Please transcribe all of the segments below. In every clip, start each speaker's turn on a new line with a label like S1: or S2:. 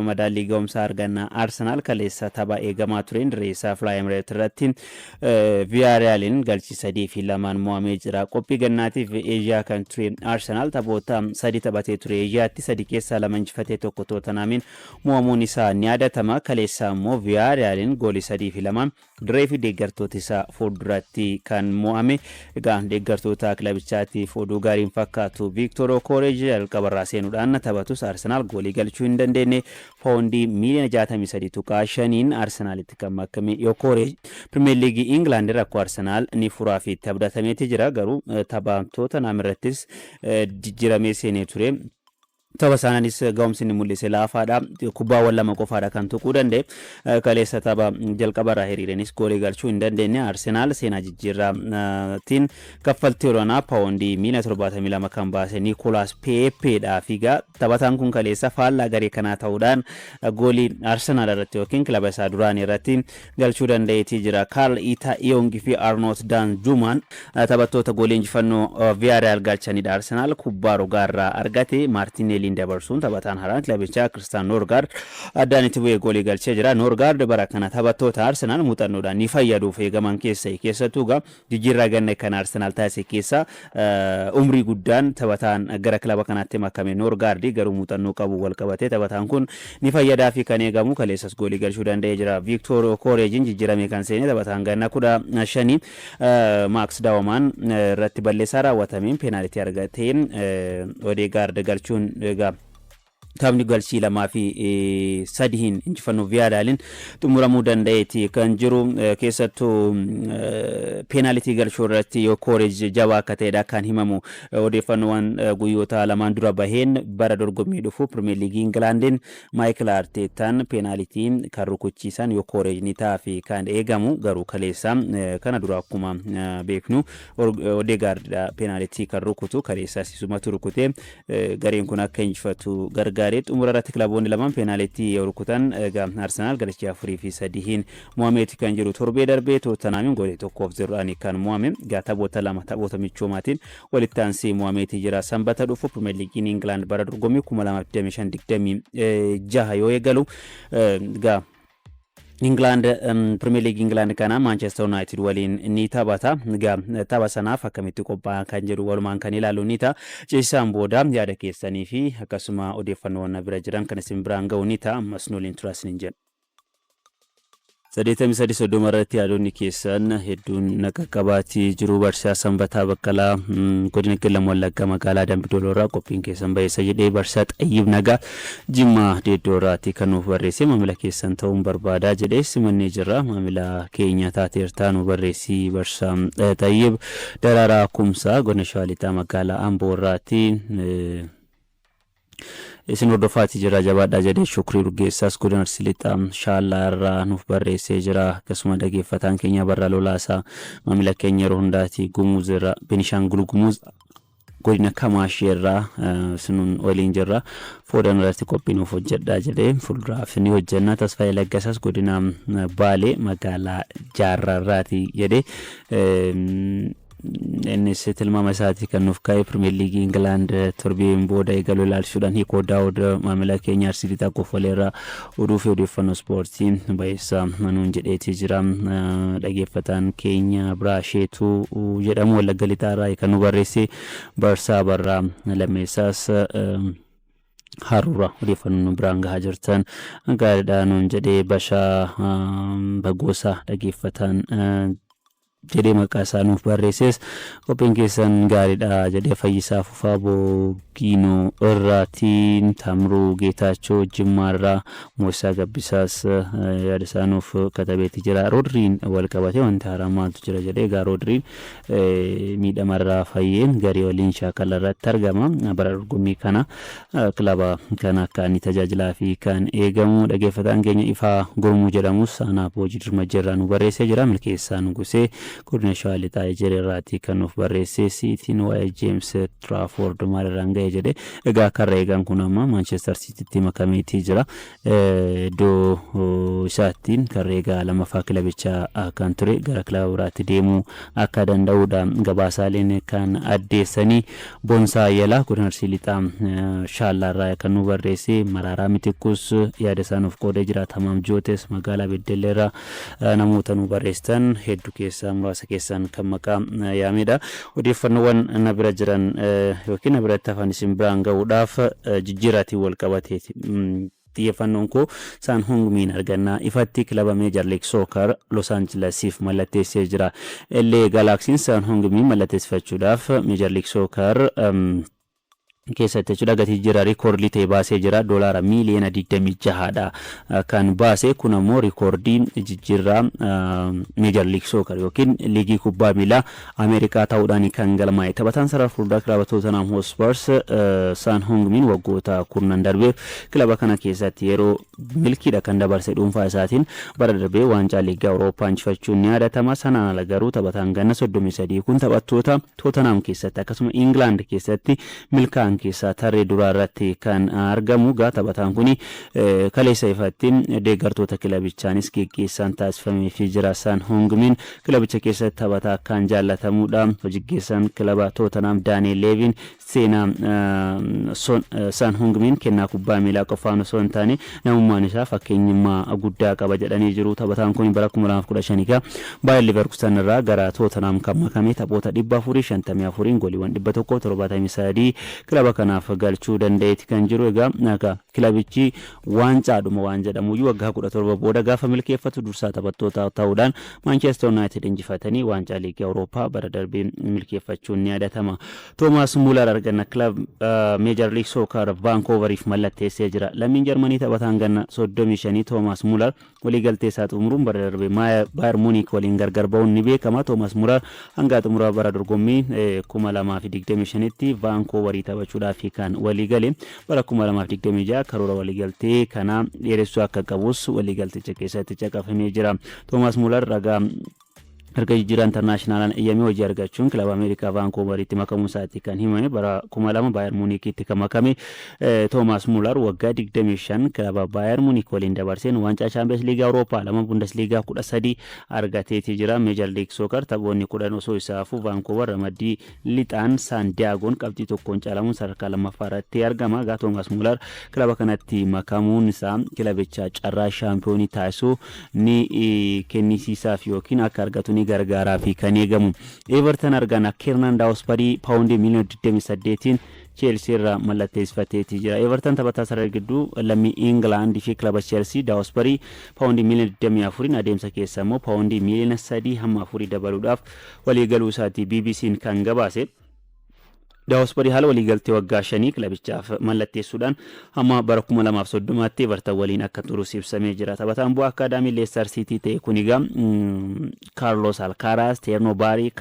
S1: Madaallii ga'umsaa arganna. Arsenaal kaleessa tapha eegamaa tureen dirree isaa Fly Emirates irratti Viyaariyaaliin galchii 3 fi 2n mo'amee jira. Qophii gannaatiif Eeshiyaa kan ture Arsenaal taphoota sadi taphatee ture. Eeshiyaatti sadi keessaa lama injifatee tokko Tootenaamiin mo'amuun isaa ni yaadatama. Kaleessa immoo Viyaariyaaliin goolii 3 fi 2n dirree fi deeggartoota isaa fuulduratti kan mo'ame. Egaa deeggartoota kilabichaatiif oduu gaariin fakkaatu. Viiktoor Okooreej jalqabarraa seenuudhaan taphatus Arsenaal goolii galchuu hin dandeenye. Paawundii miiliyoona 63.5n Arsenaalitti kan makame Okooreej Pirimeer Liigii Ingilaand rakkoo Arsenaal ni furaa fi itti abdatameeti jira. Garuu tapha Tootenaam irrattis jijjiiramee seenee ture. Tapha isaanis ga'umsi inni mul'ise laafaadha. Kubbaawwan lama qofaadha kan tuquu danda'e. Kaleessa tapha jalqabarraa hiriiranis goolii galchuu hin dandeenye. Arsenaal seenaa jijjiirraatiin kaffaltii olaanaa paawundii miiliyoona 72 kan baase Niikoolaas Peepeedha. Fiigaa taphataan kun kaleessa faallaa garee kanaa ta'uudhaan goolii Arsenaal irratti yookiin kilaba isaa duraanii irratti galchuu danda'eetii jira. Kaarl Itaa Iyong fi Arnoot Daanjumaan taphattoota goolii injifannoo Viyaariyaal galchanidha. Arsenaal kubbaa rogaarraa argate Maartineeliin dabarsuun taphataan haaraan kilabichaa Kiristaan Noorgaard addaan itti bu'ee goolii galchee jira. Noorgaard bara kana taphattoota Arsenaal muuxannoodhaan ni fayyaduuf eegaman keessa keessattuu egaa jijjiirraa ganna kan Arsenaal taasise keessa umrii guddaan taphataan gara kilaba kanaatti makame Noorgaardi garuu muuxannoo qabu wal qabatee taphataan kun ni fayyadaa fi kan eegamu kaleessas goolii galchuu danda'ee jira. Viiktoor Okooreejiin jijjiiramee kan seene taphataan ganna 15 Maaks Daawomaan irratti balleessaa raawwatameen peenaalitii argatee Odeegaard galchuun egaa taphni galchii 2 fi 3n injifannoo Viyaariyaaliin xumuramuu danda'eeti kan jiru. Keessattuu peenaalitii galchuu irratti Yookoreej jabaa akka ta'edha kan himamu. Odeeffannoowwan guyyoota lamaan dura baheen bara dorgommii dhufu Pirimeer Liigii Ingilaandiin Maayikil Arteetaan peenaalitii kan rukuchiisan Yookoreej ni ta'a fi kan eegamu. Garuu kaleessa kana dura akkuma beeknu Odeegaardidha peenaalitii kan rukutu. Kaleessas isumatu rukute gareen kun akka injifatu gargaaree. Xumura irratti kilaboonni lamaan peenaalitii yoo rukutan egaa Arsenaal galchii 4 fi 3n mo'ameeti kan jiru. Torbee darbee Toottanaamiin goolii 1 fi 0dhaan kan mo'ame. Egaa taphoota lama taphoota michoomaatiin walitti aansee mo'ameeti jira. Sanbata dhufu Pirimeer Liigiin Ingilaand bara dorgommii 2025-26 yoo eegalu, egaa Ingilaand, Pirimeer Liigii Ingilaand kana Maanchestar Yuunaayitid waliin ni taphata. Egaa tapha sanaaf akkamitti qophaa'an kan jedhu walumaan kan ilaallu ni ta'a. Ceesisaan booda yaada keessanii fi akkasuma odeeffannoowwan bira jiran kan isin biraan ga'u ni ta'a. Ammas nu waliin turaa isiniin jenna. 83 30 irratti yaadonni keessan hedduun na qaqqabaatii jiru. Barsiisaa Sanbataa Baqqalaa godina Qellam Wallaggaa magaalaa Dambidooloo irraa qophiin keessan bayeessa jedhee. Barsiisaa Xayyib Nagaa Jimmaa Deeddoo irraati kan nuuf barreesse. Maamila keessan ta'uun barbaadaa jedhee, simannee jirra. Maamila keenya taateertaa, nu barreessii Barsiisaa Xayyib. Daraaraa Kumsaa godina Shawaa Lixaa magaalaa Amboo irraati. Isin hordofaatii jira, jabaadhaa jedhee. Shukrii Urgeessaas godina Arsii Lixaa Shaallaa irraa nuuf barreessee jira. Akkasuma dhageeffataan keenya Barraa Lolaasaa maamila keenya yeroo hundaati, Gumuz irraa, Benishaangul Gumuz godina Kamaashee irraa isinuun waliin jirra. Foodan irratti qophii nuuf hojjedhaa jedhee, fuulduraaf ni hojjenna. Tasfaayee Laggasaas godina Baalee magaalaa Jaarraa irraati jedhee. Innis tilmaama isaatii kan nuuf kaa'e Pirimeer Liigii Ingilaand torbeen booda eegaluu ilaalchisuudhaan. Hiikoo Daawud maamila keenya Arsii Lixaa Kofoleerraa oduu fi odeeffannoo ispoortii bayeessa nuun jedheetii jira. Dhageeffataan keenya Biraasheetuu jedhamu Wallagga Lixaarraa kan nu barreesse. Barsaa Barraa Lammeessaas Haruura odeeffannoo nu biraan gahaa jirtan gaariidha nuun jedhee. Bashaa Bagoosaa dhageeffataan jedhee maqaa isaa nuuf barreesses qophiin keessan gaariidha jedhee. Fayyisaa Fufaa Boogiinoo irraatiin, Tamruu Geetaachoo Jimmaarraa, Moosisaa Gabbisaas yaada isaa nuuf katabeeti jira. Roodriin wal qabatee wanti haaraan maaltu jira jedhee. Egaa Roodriin miidhamarraa fayyeen garee waliin shaakala irratti argama. Bara dorgommii kana kilaba kana akka inni tajaajilaa fi kan eegamu. Dhageeffataan keenya Ifaa Gurmuu jedhamus aanaa Boojii Dirmajjii irraa nu barreessee jira. Milkeessaa Nugusee Godina Shawaa Lixaa Ejererraatii kan nuuf barreesse. Siitiin waa'ee Jeems Tiraafoord maalirraan ga'e jedhe. Egaa karra eegaan kun amma Maanchestar Siitiitti makameetii jira. Iddoo isaatti karra eegaa lamaffaa kilabichaa kan ture gara kilaba biraatti deemuu akka danda'udha gabaasaaleen kan addeessanii. Boonsaa Ayyalaa godina Arsii Lixaa Shaallaarraa kan nu barreesse. Maraaraa Mitikkus yaada isaa nuuf qoodee jira. Tamaam Jootes magaalaa Beddelleerraa namoota nu barreessitan hedduu keessaa muraasa keessan kan maqaa yaamedha. Odeeffannoowwan na bira jiran yookiin na biratti hafan isin biraan gahuudhaaf jijjiiraatiin wal qabateeti. Xiyyeeffannoon koo Saan Hung Miin arganna. Ifatti kilaba Major League Soccer Los Angelesiif mallatteessee jira. LA Galaxy'n Saan Hung Miin mallatteessifachuudhaaf Major League Soccer keessatti jechuudha gatii jijjiirraa riikoordii ta'e baasee jira. Doolaara miiliyoona 26dha kan baase. Kun ammoo riikoordii jijjiirraa Major League Soccer yookiin liigii kubbaa miilaa Ameerikaa ta'uudhaan kan galmaa'e. Taphataan sarara fuulduraa kilaba Tottenham Hotspurs Saan Hung-min waggoota kurnan darbeef kilaba kana keessatti yeroo milkiidha kan dabarse. Dhuunfaa isaatiin bara darbee waancaa liigii Awurooppaa injifachuun ni yaadatama. Sanaan ala garuu taphataan ganna 33 kun taphattoota Tottenham keessatti akkasuma Ingilaand keessatti milkaa'an keessaa tarree duraa irratti kan argamu. Egaa taphataan kun kaleessa ifatti deeggartoota kilabichaanis geggeessaan taasifameefii jira. Saan Hung-min kilabicha keessatti taphataa akkaan jaallatamuudha. Hojiggeessaan kilaba Tootenaam Daani'el Leeviin seenaa Son Hung-min kennaa kubbaa miilaa qofaan osoo hin taane namummaan isaa fakkeenyummaa guddaa qaba jedhanii jiru. Taphataan kun bara 2015 egaa Baayер Leverkusen irraa gara Tootenaam kan makame taphoota 454n gooliiwwan 173 kilaba kanaaf galchuu danda'eeti kan jiru. Egaa kilabichi waancaadhuma waan jedhamuyyuu waggaa 17 booda gaafa milkeeffatu dursaa taphattootaa ta'uudhaan Maanchester Yuunaayitid injifatanii waancaa liigii Awurooppaa bara darbee milkeeffachuun ni yaadatama. Toomaas Muular arganna kilab Meejar Liig Sookar Vaankooveriif mallatteessee jira. Lammiin Jarmanii taphataan ganna 35 Toomaas Muular waliigaltee isaa xumuruun bara darbe Baayer Muuniik waliin gargar ba'uun ni beekama. Toomaas Muular hanga xumura bara dorgommii 2025tti Vaankooverii taphachuudhaaf kan waliigale. Bara 2026 karoora waliigaltee kanaa dheeressuu akka qabus waliigalticha keessatti caqafamee jira. Toomaas Muular ragaa erga jijjiirraa intarnaashinaalaan eeyyamee hojii argachuun kilaba Ameerikaa Vaankooveritti makamuu isaatti kan himame. Bara 2000 Baayer Muunikitti kan makame Toomaas Muular waggaa 25 kilaba Baayer Muunik waliin dabarseen waancaa Chaampiyoons Liigii Awurooppaa 2, Bundesliigaa 13 argateeti jira. Meejar Liig Sookar taphoonni 10 osoo isaa hafuu Vaankoover ramaddii lixaan Saan Diyaagoon qabxii tokkoon caalamuun sadarkaa lammaffaa irratti argama. Egaa Toomaas Muular kilaba kanatti makamuun isaa kilabicha carraa shaampiyoonii taasisuu ni kennisiisaaf yookiin akka argatu ni gargaaraafi kan eegamu. Everton argana Kiernan Daawusbarii paawundii miiliyoona 28n Cheelsii irraa mallatteessifateeti jira. Everton taphataa sarara gidduu lammii Ingilaand fi kilaba Cheelsii Daawusbarii paawundii miiliyoona 24n adeemsa keessa immoo paawundii miiliyoona 3 hamma 4 dabaluudhaaf waliigaluu isaati BBC'n kan gabaase. Daawusbarii haala waliigaltee waggaa shanii kilabichaaf mallatteessuudhaan hamma bara 2030tti Everton waliin akka turus ibsamee jira. Taphataan bu'aa akkaadaamii Leestar Siitii ta'e kun egaa Kaarlos Alkaaraas, Teernoo Baarii,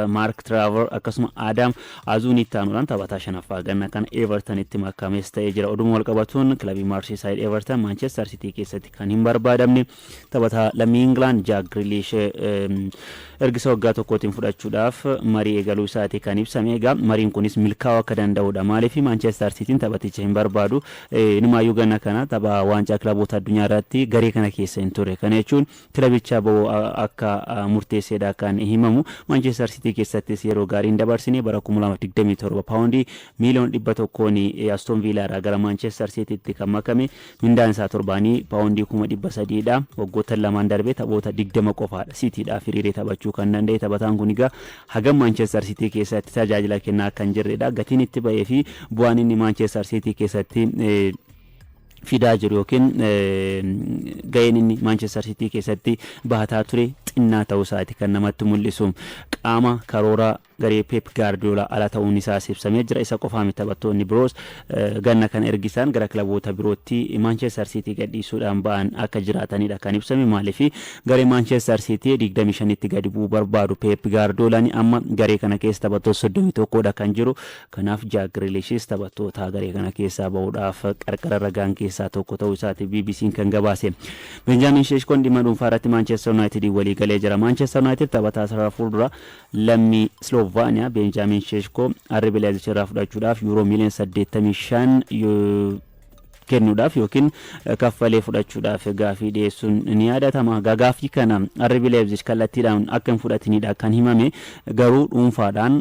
S1: Maark Tiraaver akkasuma Aadaam Azuunii itti aanuudhaan taphataa shanaffaa ganna kana Evertonitti makames ta'ee jira. Oduma wal qabatuun kilabii Maarsiisaayid Everton Maanchestar Siitii keessatti kan hin barbaadamne taphataa lammii Ingilaand Jaak Giriilish ergisa waggaa tokkootiin fudhachuudhaaf marii eegaluu isaati kan ibsame. Egaa mariin kunis milkaa'uu akka danda'udha. Maaliif Maanchestar Siitiin taphaticha hin barbaadu. Inumaayyuu ganna kana tapha waancaa kilaboota addunyaa irratti garee kana keessa hin turre. Kana jechuun kilabichaa ba'uu akka murteessedha kan himamu. Maanchestar Siitii keessattis yeroo gaarii hin dabarsine. Bara 2027 paawundii miiliyoona 100n Aston Viilaa irraa gara Maanchestar Siitiitti kan makame. Mindaan isaa torbaanii paawundii 300,000 dha. Waggoottan lamaan darbe taphoota 20 qofaadha Siitiidhaaf hiriiree taphachuu kan danda'e. Taphataan kun egaa hagam Maanchestar Siitii keessatti tajaajila kennaa akka hin jirredha. Gatiin itti ba'ee fi bu'aan inni Maanchestar Siitii keessatti fidaa jiru yookiin ga'een inni Maanchestar Siitii keessatti bahataa ture xinnaa ta'uu isaati kan namatti mul'isu. Qaama karoora garee Pep Gaardiyoola ala ta'uun isaas ibsamee jira. Isa qofaa miti, taphattoonni biroos ganna kana ergisaan gara kilaboota birootti Maanchestar Siitii gadhiisuudhaan ba'an akka jiraatanidha kan ibsame. Maaliif garee Maanchestar Siitii 25tti gadi bu'uu barbaadu Pep Gaardiyoolaan? Amma garee kana keessa taphattoota 31dha kan jiru. Kanaaf Jaak Giriilishis taphattoota garee kana keessaa ba'uudhaaf qarqara ragaan keessaa tokko ta'uu isaati BBC'n kan gabaase. Benjaamin Sheeshkoon dhimma dhuunfaa irratti Maanchestar Yuunaayitid walii galee jira. Manchester United taphataa sarara fuuldura lammii Slovaaniyaa Benjamin Sheeshkoo RB Leipzig irraa fudhachuudhaaf yuuroo miiliyoona 85 kennuudhaaf yookiin kaffalee fudhachuudhaaf gaafii dhiyeessuun ni yaadatama. Gaaffii kana RB Leipzig kallattiidhaan akka hin fudhatinidha kan himame, garuu dhuunfaadhaan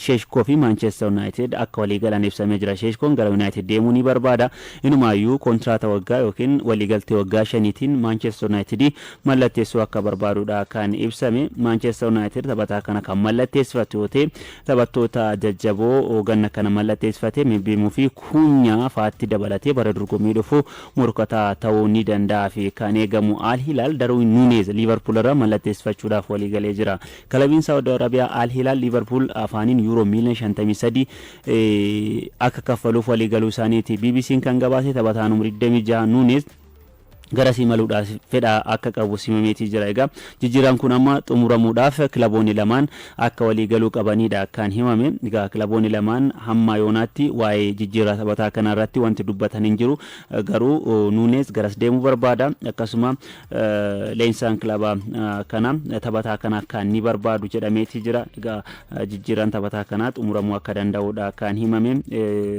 S1: Sheeshkoo fi Manchester United akka walii galan ibsamee jira. Sheeshkoon gara United deemuu ni barbaada. Inumaayyuu kontiraata waggaa yookiin waliigaltee waggaa 5tiin Manchester United mallatteessuu akka barbaadudha kan ibsame. Manchester United taphataa kana kan mallatteessifatu yoo ta'e, taphattoota jajjaboo ganna kana mallatteessifate Mbeemuu fi Kuunyaa fa'aatti dabalatee bara dorgommii dhufu morkataa ta'uu ni danda'a fi kan eegamu. Al Hilaal Darwin Nuunez Liivarpuul irraa mallatteessifachuudhaaf waliigalee jira. Kilabiin Saawud Arabiyaa Al Hilaal Liivarpuul afaaniin yuuroo miiliyoona 53 akka kaffaluuf waliigaluu isaaniiti BBC'n kan gabaase. Taphataan umurii 26 Nuunez garasii maluudhaaf fedha akka qabu simameetii jira. Egaa jijjiiraan kun amma xumuramuudhaaf kilaboonni lamaan akka walii galuu qabanidha kan himame. Egaa kilaboonni lamaan hamma yoonaatti waa'ee jijjiirraa taphataa kana irratti wanti dubbatan hin jiru. Garuu Nuuneez garas deemuu barbaada. Akkasuma leensaan kilaba kana taphataa kana akka ni barbaadu jedhameetii jira. Egaa jijjiirraan taphataa kanaa xumuramuu akka danda'udha kan himame.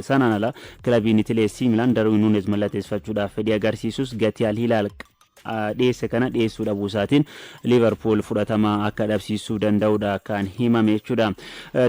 S1: Sanaan ala kilabiin Itilee AC Milaan Darwin Nuunez mallatteessifachuudhaaf fedhii agarsiisus, gatii Al Hilaal dhiyeesse kana dhiyeessuu dhabuu isaatiin Liverpool fudhatama akka dhabsiisuu danda'udha kan himame jechuudha.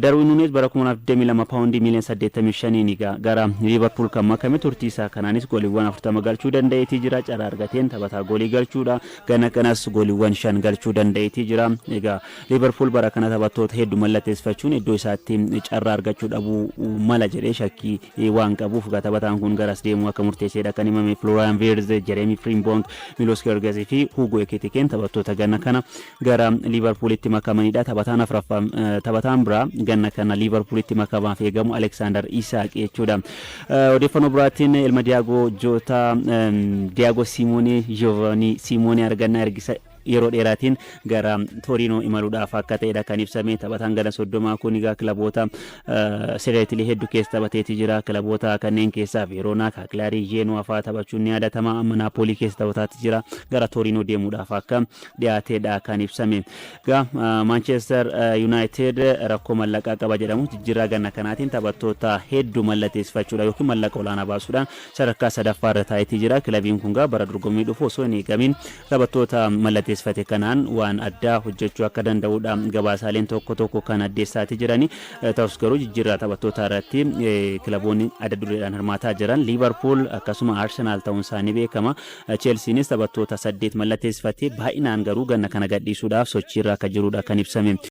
S1: Darwin Nuunez bara 2022 paawundii miiliyoona 85 gara Liverpool kan makame, turtii isaa kanaanis gooliiwwan 40 galchuu danda'eetii jira. Carraa argateen taphataa goolii galchuudha. Gana kanas gooliiwwan 5 galchuu danda'eetii jira. Egaa Liverpool bara kana taphattoota hedduu mallatteessifachuun iddoo isaatti carraa argachuu dhabuu mala jedhee shakkii waan qabuuf, taphataan kun garas deemuu akka murteessedha kan himame. Florian Wirtz, Jeremy Frimpong, Milos Kerkez fi Hugo Ekitike taphattoota ganna kana gara Liverpoolitti makamanidha. Taphataan afuraffaa, taphataan biraa ganna kana Liverpoolitti makamaaf eegamu Alexander Isak jechuudha. Odeeffannoo biraatiin ilma Diago Jota, Diago Simone, Giovanni Simone argannaa ergisa yeroo dheeraatiin gara Torino imaluudhaaf akka ta'edha kan ibsame. Taphataan gana 30 kun egaa kilaboota Serie hedduu keessa taphateeti jira. Kilaboota kanneen keessaa Veeroonaa, Kaaglaarii, Genoa fa'aa taphachuun ni yaadatama. Amma Naapoolii keessa taphataati jira. Gara Torino deemuudhaaf akka dhiyaateedha kan ibsame. Egaa Manchester United rakkoo mallaqaa qaba jedhamu, jijjiirraa ganna kanaatiin taphattoota hedduu mallatteessifachuudha yookiin mallaqa olaanaa baasuudhaan sadarkaa sadaffaa irra taa'eetii jira. Kilabiin kun gaa bara dorgommii dhufu osoo hin eegamin taphattoota mallatteessifate kanaan waan addaa hojjechuu akka danda'udha gabaasaaleen tokko tokko kan addeessaatii jirani. Ta'us garuu jijjiirraa taphattoota irratti kilaboonni adda dureedhaan hirmaataa jiran Liverpool akkasuma Arsenal ta'uun isaanii beekama. Chelseanis taphattoota saddeet mallatteessifatee baay'inaan garuu ganna kana gadhiisuudhaaf sochiirra akka jirudha kan ibsame.